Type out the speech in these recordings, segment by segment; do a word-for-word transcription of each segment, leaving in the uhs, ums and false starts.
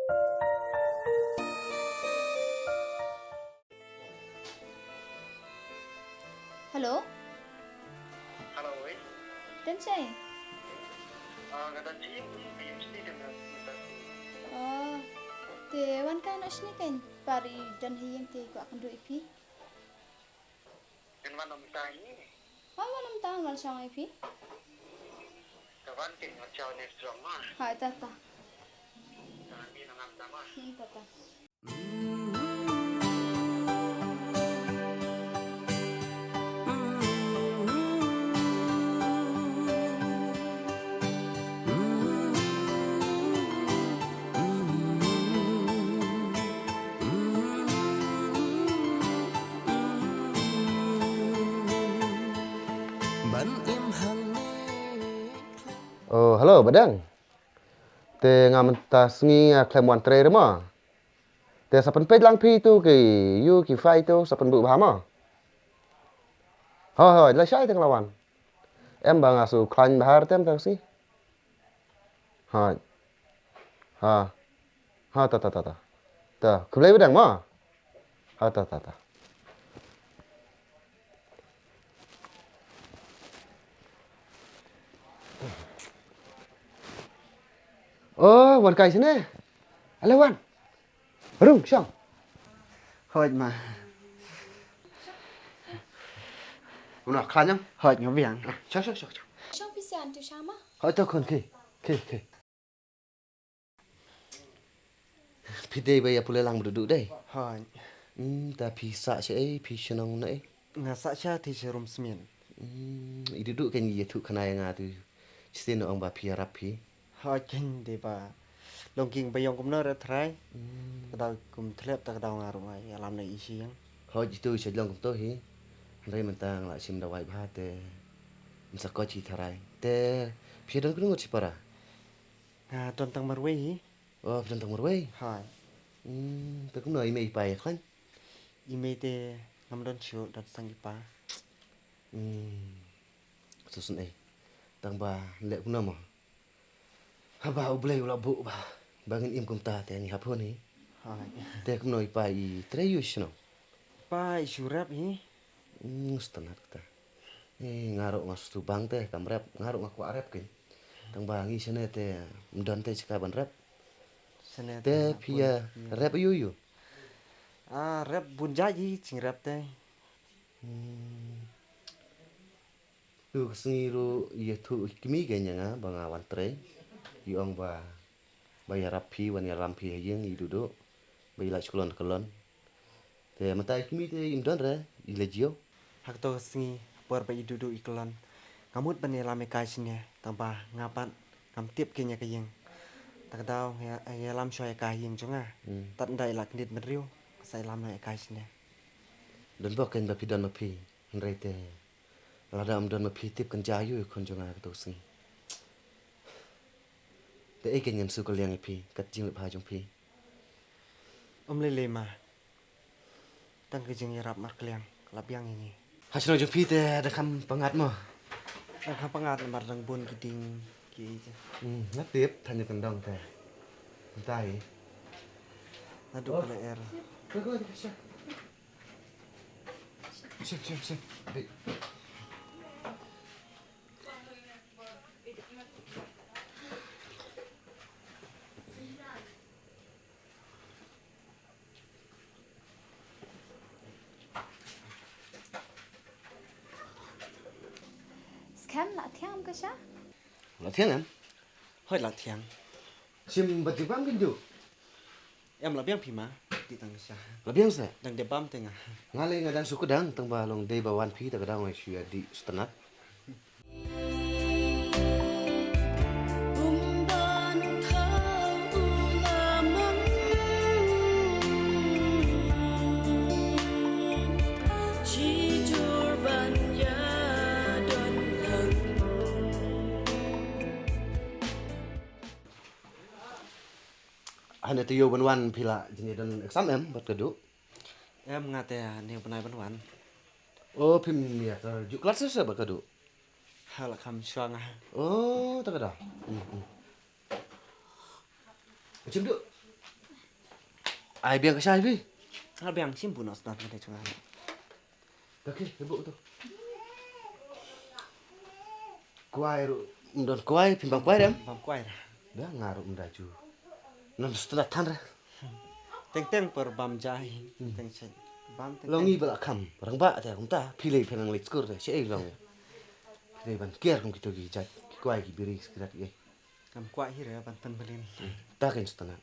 Hello. Hello, oi. Don shaei? Ah, nga don sha ïing, ïing sha ïing, ïing sha ïing. Oh, te wan kai noh shane kan, pat i don ha ïing te kwah kynduh ïa phi. Ngan wan ym tang ïa ngi. Hooid, wan ym tang, wan shong ïa phi. Ka wan kin wan shaw ne strong ma. Hooid, ta ta. Ta ngi nang am ta ma. Hmm, ta ta. Oh, hello, Badang. Te nga mynta sngi nga khlem wan trei re mo. Te sa pynpeit lang phi tu ki ïu ki fai tu sa pynbuh bha mo. Hooid, hooid, lashai te nga la wan. Em ba nga shu khlaiñ bha te em ta sngi. Hooid. Ha. Ha, ta, ta, ta, ta. Ta, khublei Badang mo. Ha, ta, ta, ta. Oh, wan kai shane. Ale wan. Rung, shong. Hooid ma. Una khlaiñ em? Hooid, nga biang. Shong, shong, shong, shong. Shong phi sha, tu sha ma. Hooid, to khun, khie, khie, khie. Phi dei ba ïa pule lang ba duh duh dei. Hooid. Hmm, ta phi sah shaei, phi shnong naei? Nga sah sha te sha Rum Smit. Hmm, i duh duh kein ïathuh khana ïa nga tu. Shisien ong ba phi ïarap phi. Hooid kein dei ba long king ba ïong kumno re tharai. Hmm. Ka daw kum thlep ta ka daw nga ruh nga ïalam na i shi ïing. Hooid itu sha long kumto hi. Hynrei mynta nga la shim dawai bha te. Mynta ko chi tharai. Te phi don kano ngut shipara? Nga don tang marwei hi. Oh, phi don tang marwei? Hooid. Hmm, te kumno i mei i pa ïa khlaiñ? I mei te ngam don shuh, don tang i pa. Hmm. Susun ei. Tang ba leh kumno mo. Haba U Blei u la buh ba ba ngin im kumta te ngi hap hun hi. Hooid. Te kumno i pa i trei ïa u shano? Pa i shu rep hi. Hmm, sngewtynnat kata. Eh, nga ruh nga sngewthuh bang te kam rep, nga ruh nga kwah rep kein. Tang ba ngi shane te ym don te shika ban rep. Shane te phi ïa rep ïa u ïa u? Ah, rep bun jait hi jing rep te. Hmm. Tu ka sngi ruh ïathuh i kmie kein ïa nga ba nga wan trei. I ong ba ba ïarap phi, wan ïalam phi ha ïing i duh duh. Ba i la shu kyllon kyllon. Te mynta i kmie te im don re, i la jia. Ha kato ka sngi, ha por ba i duh duh i kyllon. Nga mut ban ïalam ïa ka shane, tang ba nga pat ngam tip kein ïa ka ïing. Ta ka daw nga ïalam shuwa ïa ka ïing jong nga. Hmm. Tad ynda i la kyndit bynriew, nga sa ïalam noh ïa ka shane. Don bok kein ba phi don ma phi, hynrei te lada ym don ma phi tip kan jia ïa u khun jong nga kato ka sngi. Te ei kein ngan shu kylliang ïa phi kat jingleh bha jong phi. Ym lei lei ma. Tang ka jingïarap markylliang ka la biang ïa ngi. Ha shnong jong phi te dang kham pyngngad mo? Dang kham pyngngad namar dang bun ki dieng ki ei te. Hmm, nga tip than ïa kyndong te. Mynta hi. Naduh ka lyer. Sip, sip, sip. Dei. Skhem la thiang ka sha? La thiang em? Hooid la thiang. Shim ba dei bam kin ju. Em la biang phi ma, dei tang sha. La biang sa? Dang dei bam te nga. Nga lei nga dang shu kdang tang ba long dei ba wan phi ta ka dang wan shu ïa dei sngewtynnat. Hane te ïoh ban wan phi la jin ïa don exam em bad ka duh. Em nga te hane bnai ban wan. O phim ïa ka ju klas sa bad ka duh. Ha la kham shuwa nga. O ta ka da. Hmm, hmm. Chim duh. Ai biang ka shai phi. Nga biang shim bu noh sdang ka dei chunga. Ka ki, ibu tu. Kwai ruh, ym don kwai, phim bam kwai dem? Bam kwai ra. Da nga ruh ym da ju. Non stla than ra. Teng teng por bam jai. Teng che. Bam teng. Long i bala kam, rang ba te kumta, phi lei phi nang lei skur te, che ei long. Phi lei ban kiar kum kito ki jait, ki kwai ki biri, ki rat ki. Kam kwai hi ra ban pen belin. Ta ken stana.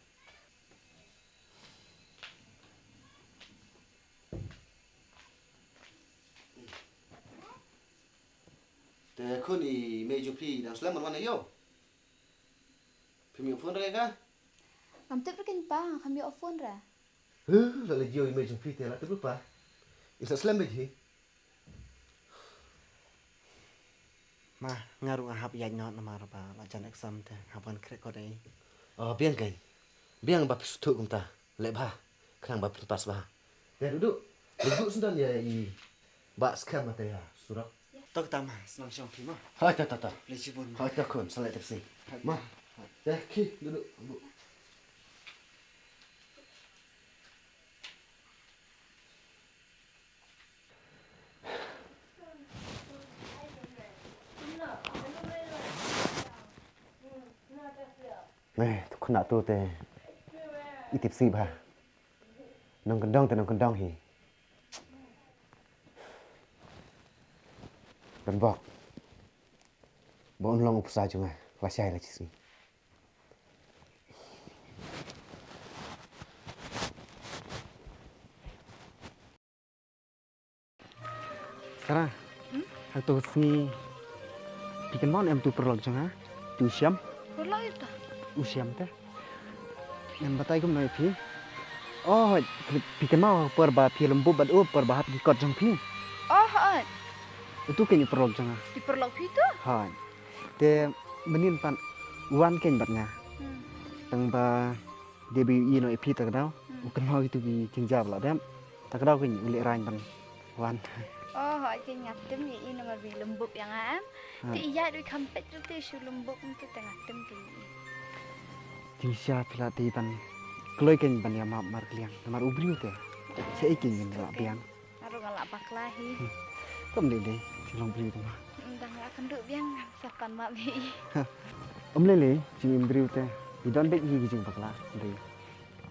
Te khun i mei jong phi dang slem ban wan ïoh. Phim ïoh phone re ka? Ngam tip re ken pa, ngam ïoh phone re. Huh, la le jio i mei jong phi te la tip re pa. In sa slem beit hi. Ma, nga ruh nga hap ïaid noh namar ba la jan exam te, hap wan khreh kot ei. Oh, biang kein. Biang ba phi sngewthuh kumta. Leh bha. Khnang ba phin pass bha. Te duh duh. Duh duh sngewdon ïa i ba skhem te ïa surok. To kata ma, sngewsih phi ma. Hoi to to to. Leh shibun. Hoi to khun, sa leh tepsi. Ma. Te ki duh duh. Eh, tu kena tu te. I tipsy bha. Nongkyndong te nongkyndong hi. Don bok. Ba un long u pisa jong nga. Lashai la shisngi. Sara, hmm? Hangto sngi phi kynmaw em tu paralok jong nga, tu Shyam. Paralok ita? U Shyam te. Ngan batai kumno ïa phi. Oh, phi kynmaw por ba phi lum bup bad u por ba hap ki kot jong phi. Oh, hooid. Utu kein u paralok jong nga. Ki paralok phi tu? Hooid. Te mynnin pat u wan kein bad nga. Hmm. Tang ba dei ba ïohi noh ïa phi ta ka daw. Hmm. U kynmaw ïa tu ki jingjia ba la dep. Ta ka daw kein u lehrain ban wan. Oh, hooid kein nga tim ïa i namar ba i lum bup ïa nga em. Ha. Te i ïaid ruh i kham peit ruh te shu lum bup, te nga tim kein ïa i. Jingshisha phi la dei ban kloi kein ban ïa map markylliang namar u briew te. Sa ei kein ngin la biang. Nga ruh nga la bakla hi. Hmm. Kam dei dei, jong long briew te ma. Hmm, dang la kynduh biang sa pan map hi. Ha. Ym lei lei, jingim briew te. I don beit hi ki jingbakla, dei.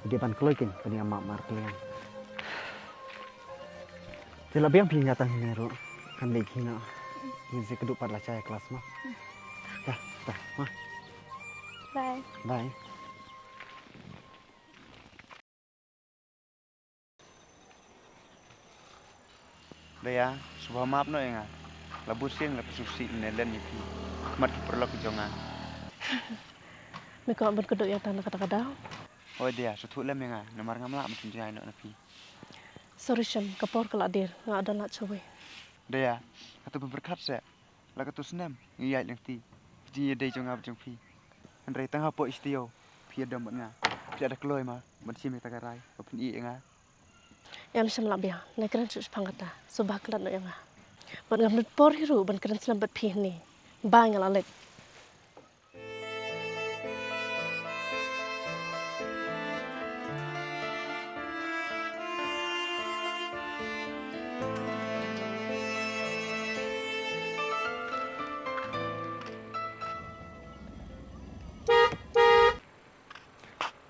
I dei ban kloi kein, ban ïa map markylliang. Te la biang phi ïa tang ne ruh. Kan leit hi noh. Ngin sa kynduh pat la jai klas ma. Ta, ta, ma. Bye. Bye. Daya, sngewbha map noh ïa nga. La bun sien nga la pynsngewsih ne len ïa phi. Mat ki paralok jong nga. Me kwah ban kynduh ïa tang na kata ka daw. Oi Daya, sngewthuh lem ïa nga, namar ngam lah ban pynjngai noh na phi. Sorry Shyam, ka por ka la dier, nga don lad shawei. Daya, katu pynpyrkhat seh. La katu snem ngi ïaid lynti. Jingïadei jong nga bad jong phi. Hynrei tang hapoh i studio phi ïadom bad nga. Phi la da kloi ma ban shim ïa kata ka rai ba phin ïeh ïa nga. Em Shyam, lah biang, nai kren shuh shaphang kata. Sngewbha klet noh ïa nga. Bad ngam don por hi ruh ban kren slem bad phi hangne. Bye, nga la leit.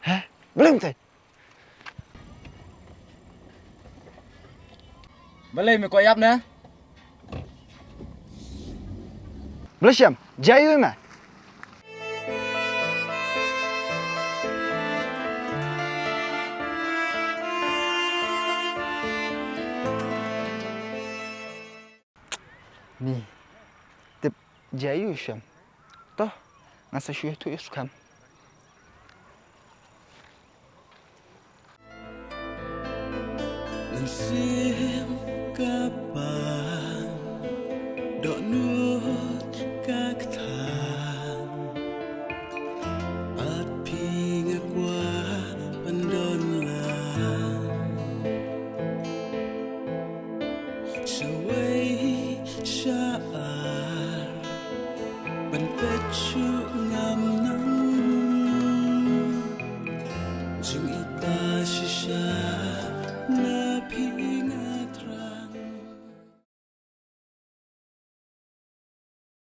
Heh, balei te? Balei me kwah ïap ne? Balei Shyam, jia aiu me? Ni tip jia aiu Shyam. To, nga sa shu ïathuh ïa u Shyam. Mynsiem ka pang, dohnud ka kthan. Pat phi nga kwah ban don lang. Shawei sha ar ban peit shuh ngam nang. Jingïeit ba